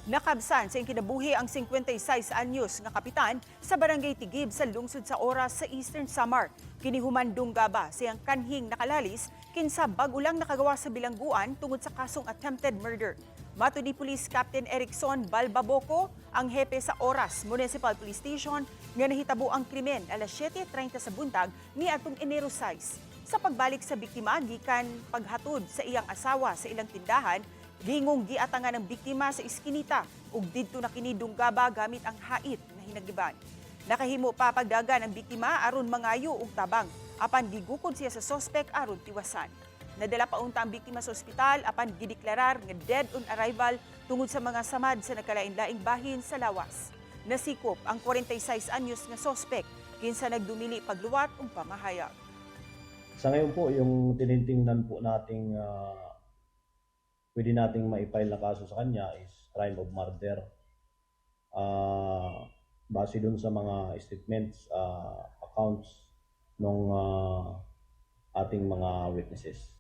Nakabsan sa kinabuhi ang 56 anyos nga kapitan sa Barangay Tigib sa lungsod sa Oras sa Eastern Samar. Kini human dunggaba sa iyang kanhing nakalalis kinsa bag-o lang nakagawa sa bilangguan tungod sa kasong attempted murder. Matud ni Police Captain Erickson Balbaboco, ang hepe sa Oras Municipal Police Station, nga nahitabo ang krimen alas 7:30 sa buntag ni atong Enero 6. Sa pagbalik sa biktima gikan paghatod sa iyang asawa sa ilang tindahan, gingong giatangan ng biktima sa iskinita ug didto na kini dunggaba gamit ang hait na hinagiban. Nakahimo pa pagdagan ang biktima aron mangayo og tabang apan gigukod siya sa sospek aron tiwasan. Nadala pa unta ang biktima sa ospital apan gideklarar nga dead on arrival tungod sa mga samad sa nagkalain-laing bahin sa lawas. Nasikop ang 46 anyos nga sospek kinsa nagdumili pagluwat ug pamahayag. Sa ngayon po, yung tinitingnan po nating pwede nating maipile na kaso sa kanya is crime of murder. Base dun sa mga statements, accounts ng ating mga witnesses.